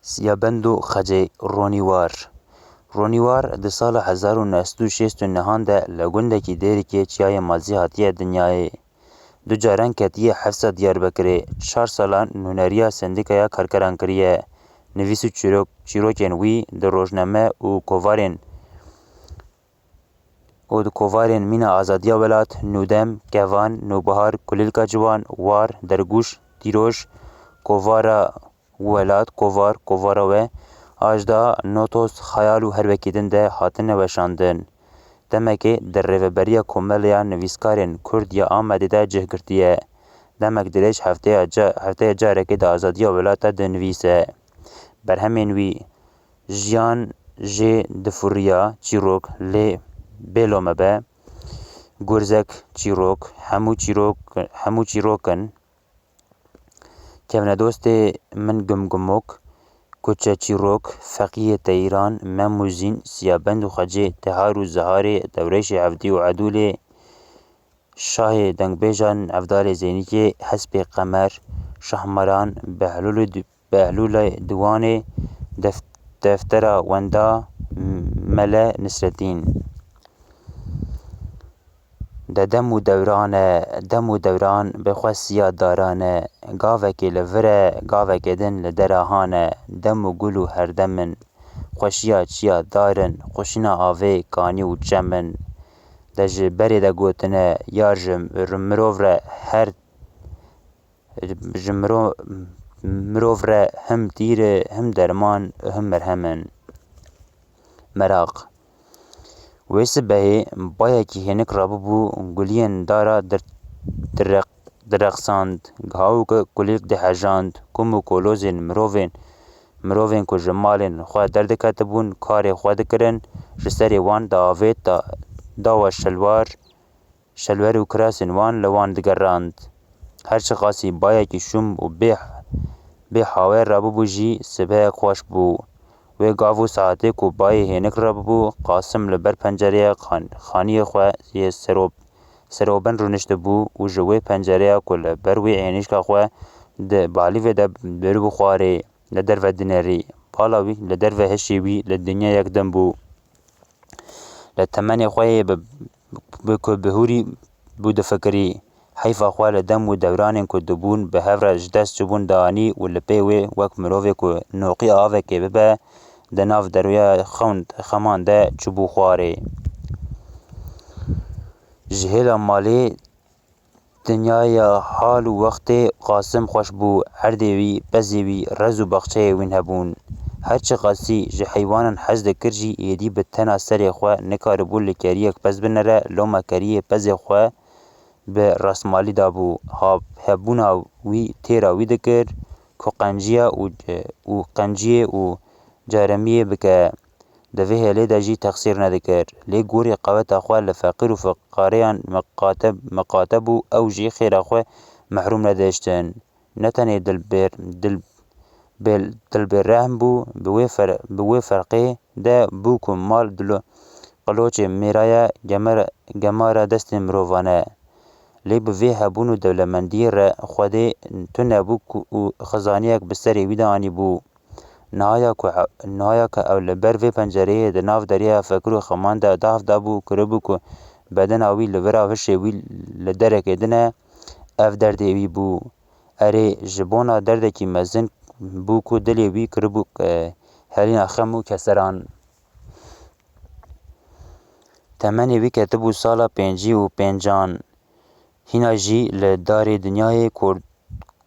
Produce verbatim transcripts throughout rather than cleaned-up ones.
Siyabend û Xecê Ronî War. Ronî War di sala hezar û neh sed û şêst û nehan de li gundekî Dêrikê Çiyayê Mazî hatiye dinyayê. Du caran ketiye hefsa Diyarbekirê. Çar salan nûneriya sendîkaya karkeran kiriye. Nivîs û çîrok, çîrokên wî di rojname û kovarên û di kovarên Mîna Azadiya Welat, Nûdem, Kevan, Nûbihar, Kulîlka Ciwan, War, Dergûş, Dîroj, Kovara Welat, Kovar, Kovara We, Ajda, Notos, Xeyal û her wekî din de hatine weşandin. Demekê di rêveberiya Komeleya Nivîskarên Kurd ya Amedê de cih girtiye. Demek dirêj hefteya ca-, hefteya carekê di Azadiya Welat de dinivîse. Berhemên wî, Jiyan jê difuriya çîrok lê bê lome be. Gurzek çîrok, hemû çîrok, hemû çîrok in. Kevnedostê min Gumgumok, Kuçe çîrok, Feqiyê Teyran, Mem û Zîn, Siyabend û Xecê, Tehar û Ziharê, Dewrêşê Evdî û Edûlê, Şahê dengbêjan Evdalê Zeynîkê, Hespê Qemer, Şahmaran, Behlûlê Di-, Behlûlê Diwanê, def-, Deftera Wenda, M-, Mele Nisretîn. De dem û dewran e, dem û dewran bi xwe siya daran e. Gavekê li vir e, gavekê din li dera han e. Dem û gul û herdem in. Xweşiya çiya dar in, xweşîna avê kanî û çem in. De ji berê de gotine, yar ji mirov re her, ji miro-, mirov re him tîr e, him derman, him merhem in. Meraq. Wê sibehê bayekî hênik rabûbû, guliyên dara dir-, direq-, direqsand, gihawû ku kulîlk dihejand, kum û kolozên mirovên, mirovên ku ji malên xwe derdiketibûn, karê xwe dikirin, ji serê wan diavêt da, dawa şelwar, şelwer û kirasên wan li wan digerand. Her çiqasî bayekî şûm û bê, bê hawer rabûbû jî, sibehek xweş bû. Wê gav û saetê ku bayê hênik rabûbû, Qasim li ber pencereya xan-, xaniyê xwe yê sero-, seroben rûniştibû û ji wê pencereya ku li ber wê hênişka xwe di balîvê de beribû xwarê, li derve dinerî. Bala wî li derve hişê wî li dinyayek din bû. Li temenê xwe yê bi, bi ku bihûrî bû difikirî. Heyfa xwe li dem û dewranên ku dibûn bi hev re ji dest çûbûn dianî û li pê wê wek mirovê ku noqî avekê bibe, di nav derûya xewn-, xeman de çûbû xwarê. Ji hêla malê, dinyaya hal û wextê Qasim xweş bû, erdê wî, pezê wî, rez û baxçeyê wîn hebûn. Her çiqasî ji heywanan hez dikir jî, êdî bi tena serê xwe nikaribû li keriyek pez binere, loma keriyê pezê xwe bi rastmalî dabû. Ha-, hebûna wî têra wî dikir ku qenciya û, û qenciyê û caremiyê bike. Di vê hêlê de jî texsîr nedikir. Lê gorî qeweta xwe li feqîr û fiqareyan miqate, miqate bû, ew jî xêra xwe mehrûm nedihiştin. Ne tenê dilbêr-, dil-, bêl-, dilbêrrehm bû, bi wê fer-, bi wê ferqê de bû ku mal dilo-, qiloçê mêra ye, gemera, gemara destên mirovan e. Lê bi vê hebûn û dewlemendiyê re Xwedê tune bû ku û xizaniyek bi serê wî de anîbû. Niha ya ku, niha ya ku ew li ber vê pencereyê di nav derya fikir û xeman de dav dabû, kiribû ku bedena wî li vira hişê wî li derekê din e, ev derdê wî bû. Erê, ji bona derdekî mezin bû ku dilê wî kiribû, e, helîna xem û keseran. Temenê wî ketibû sala pêncî û pêncan. Hîna jî li darê dinyayê kor-,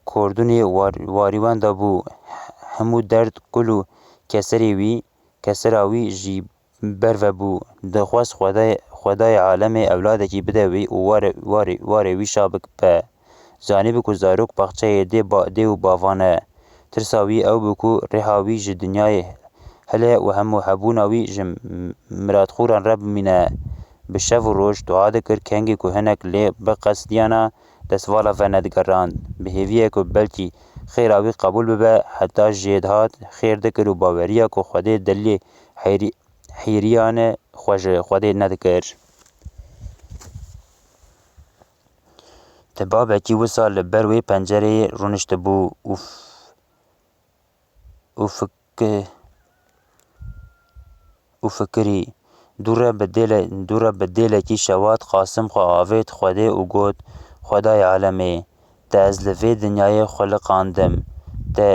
kordûnê war-, warî wenda bû. Hemû derd, kul û keserê wî, kesera wî jî berve bû. Dixwest Xwedayê, Xwedayê alemê ewladekî bide wî û warê, warê, warê wî şa bik-, be. Zanîbû ku zarok baxçeyê dê ba-, dê û bavan e. Tirsa wî ew bû ku rêha wî ji dinyayê hile û hemû hebûna wî ji m-, miratxûran re bimîne. Bi şev û roj dua dikir, kengî ku hinek lê biqesdiyana, destvala ve nedigerand. Bi hêviyê ku belkî xêra wî qebûl bibe, heta jêdihat xêr dikir û baweriya ku Xwedê dilê heyrî-, hêriyane xwe ji Xwedê nedikir. Tibabekî wisa li ber wê pencereyê rûniştibû û f-, û fik-, ki û fikirî. Dû re bi dêle-, dû re bi dêlekî şewat Qasim xwe avêt Xwedê û got, Xwedayê alemê, te ez li vê dinyayê xuliqandim. Te,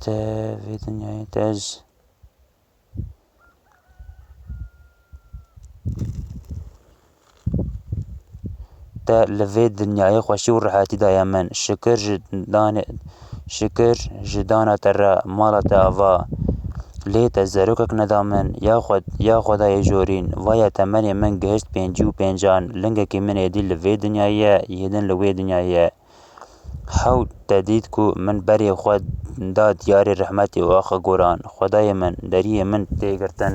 te vê dinyayê te ez Te li vê dinyayê xweşî û rihetî daye min. Şikir ji danê, şikir ji dana te re, mala te ava. Lê te zarokek neda min, ya xwe, ya Xwedayê jorîn. Vaye temenê min gihişt pêncî û pêncan, lingekî min êdî li vê dinyayê ye, yê din li wê dinyayê ye. Hew te dît ku min berê xwe da diyarê rehmetê û axa goran, Xwedayê min, deriyê min tê girtin.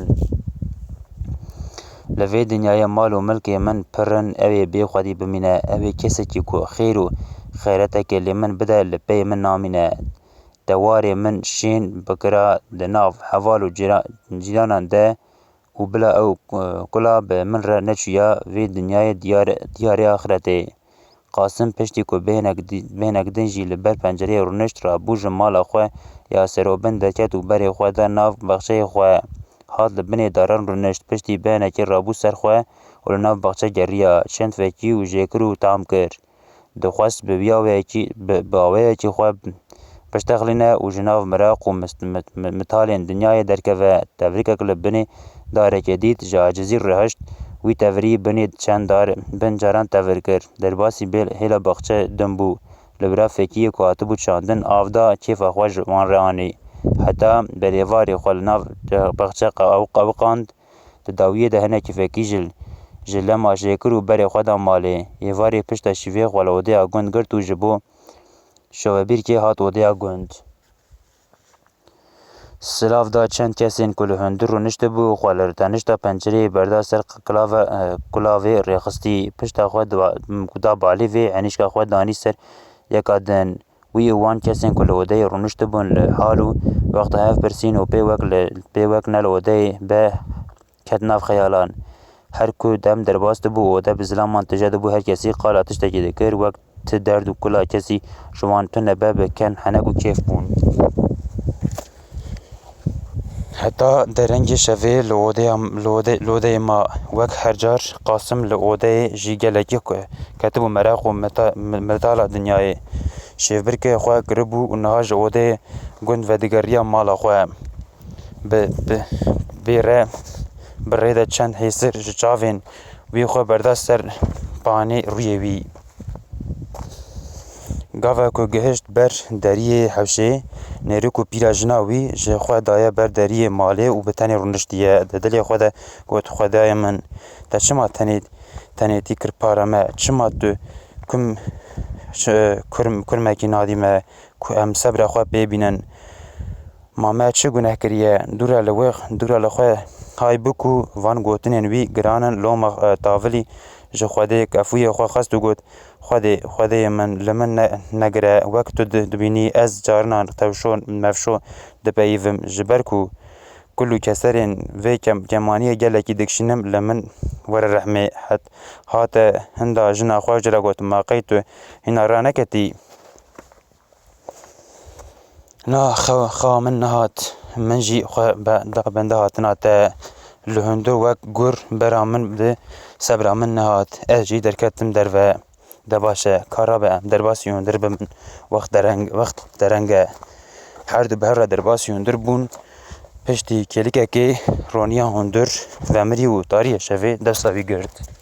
Li vê dinyayê mal û milkê min pir in, ew ê bê xwedî bimîne, ew ê kesekî ku xêr û xeyretekê li min bide, li pey min namîne. Te warê min şên bikira di nav heval û cîra-, cîranan de û bila ew, e, kula bi min re neçûya vê dinyayê diyar-, diyarê axretê. Qasim piştî ku bêhnek di-, bêhnek din jî li ber pencereyê rûnişt, rabû ji mala xwe ya serobin derket û berê xwe da nav baxçeyê xwe. Hat li binê daran rûnişt, piştî bêhnekê rabû ser xwe û li nav baxçe geriya. Çend fekî û jêkir û tam kir. Dixwest bi wî awayekî, bi, bi awayekî xwe biştexlîne û ji nav miraq û mist-, mit-, mi-, mitalên dinyayê derkeve. Tevrikek li binê darekê dît, ji acizî rihişt. Wî tevirî binê çend dar, bin caran tevir kir. Derbasî bê hêla baxçe din bû. Li bira fekiyê ku hatibû çandin av da, kêfa xwe ji wan re anî. Heta berêvarê xwe li nav baxçe qe-, qewiqand. Di dawiyê de hinekî fekî ji, ji lema jêkir û berê xwe da malê. Êvarê pişta şîvê xwe li odeya gund girt û ji bo şewebîrkê hat odeya gund. Silav da çend kesên ku li hundir rûniştibû, xwe li tenişta pencereyê berda ser kilave-, kulavê rêxistî. Pişta xwe da, da balê vê, henîşka xwe danî ser yeka din. Wî û wan kesên ku li odeyê rûniştibûn li hal û wexta hev pirsîn û pê wek li, pê wek ne li odeyê be ket nav xeyalan. Her ku dem derbas dibû, ode bi zilaman tije dibû, her kesî qala tiştekî dikir, wek ti derd û kula kesî ji wan tune be, bi ken henek û kêf bûn. Heta derengê şevê li odeya, li ode-, li odeyê ma. Wek her car Qasim li odeyê jî gelekî ke-, ketibû meraq û meta-, me-, metala dinyayê. Şêvbirkê xwe kiribû û niha ji odeyê gund vedigeriya mala xwe. Bi, bi, bê re, bi rê de çend hêsir ji çavên wî xwe berda ser panê rûyê wî. Gava ku gihişt ber deriyê hewşê, nêrîk û pîra jina wî ji xwe daye ber deriyê malê û bi tenê rûniştiye. Di dilê xwe de got, Xwedayê min, te çima tenê, tenêtî kir para me? Çima tu kum-, ş-, kurm-, kurmekî nadî me ku em sebra xwe pê bînin? Ma me çi guneh kiriye? Dûre li wê, dûre li xwe hay biku van gotinên wî giran in, loma, e, tavilî ji Xwedê kefûyê xwe xwest û got, Xwedê, Xwedêyê min, li min ne-, negire, wek tu di-, dibînî ez carinan tewşo mevşo dipeyivim, ji ber ku kul û keserên vê kem-, kemaniyê gelekî dikişînim, li min were rehmê. Het-, hate hinda jina xwe ji re got, Ma qey tu hîna raneketî? Na, xew-, xewa min nehat. Min jî xwe be-, da benda hatina te. Li hundir wek gur bera min bi sebra min nehat. Ez jî derketim derve. De baş e, ka rabe em derbasî hundir bibin. Wext dereng, wext dereng e. Her du bi hev re derbasî hundir bûn. Piştî kêlikekê roniya hundir vemirî û tariyê şevê desta wî girt.